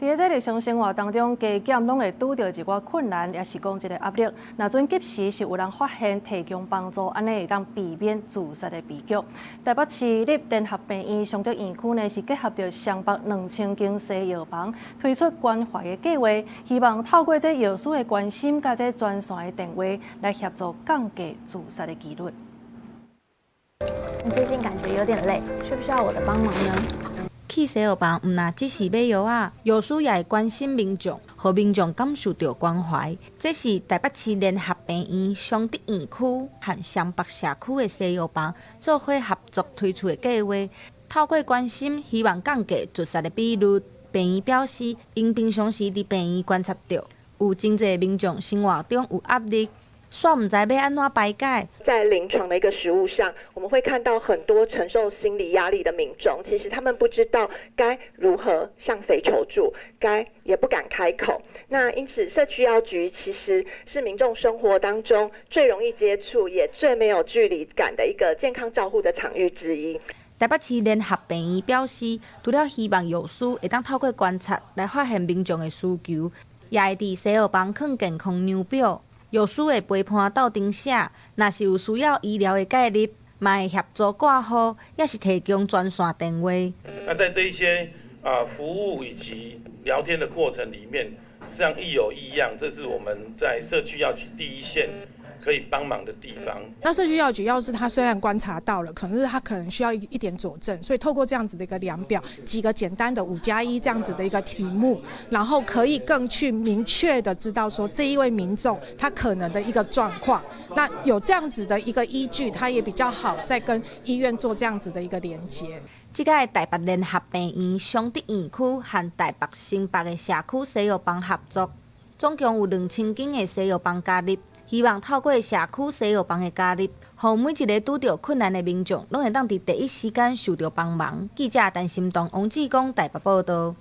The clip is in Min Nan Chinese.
佇這日常生活當中，加減攏會拄著一寡困難，抑是講一个壓力。若準及時是有人發現提供幫助，按呢會當避免自殺的悲劇。台北市立聯合病院松德院區呢，是結合著雙北2000間西藥房，推出關懷的計劃，希望透過這藥師的關心，佮這專線的電話，來協助降低自殺的幾率。你最近感覺有點累，需不需要我的幫忙呢？去西藥房，毋若只是買藥仔，藥師也會關心民眾，予民眾感受著關懷。這是台北市聯合病院松德院區和雙北社區的西藥房做伙合作推出的計劃，透過關心，希望降低自殺的比率。病院表示，𪜶平常時佇病院觀察著，有真濟民眾生活中有壓力，煞毋知欲按怎排解。在臨床的一個實務上，我們會看到很多承受心理壓力的民眾，其實他們不知道該如何向誰求助，該也不敢開口。那因此，社區藥局其實是民眾生活當中最容易接觸，也最沒有距離感的一個健康照護的場域之一。台北市聯合病院表示，除了希望藥師會當透過觀察來發現民眾的需求，也會佇西藥房囥健康量表。藥師會陪伴鬥陣寫，若是有需要醫療的介入，嘛會協助掛號，抑是提供專線電話。那在這一些服務以及聊天的過程裡面，實際上亦有異樣，這是我們在社區藥局第一線可以幫忙的地方。那社區藥局藥師他雖然觀察到了，可是他可能需要一點佐證，所以透過這樣子的一個量表，幾個簡單的5加1這樣子的一個題目，然後可以更去明確的知道說這一位民眾他可能的一個狀況。那有這樣子的一個依據，他也比較好再跟醫院做這樣子的一個連接。這擺台北聯合病院松德院區和台北新北的社區西藥房合作，總共有2000間的西藥房加入。希望透過社區西藥房的加入，予每一个拄著困難的民眾，攏會當佇第一時間受著幫忙。記者陳心東、王志剛台北報導。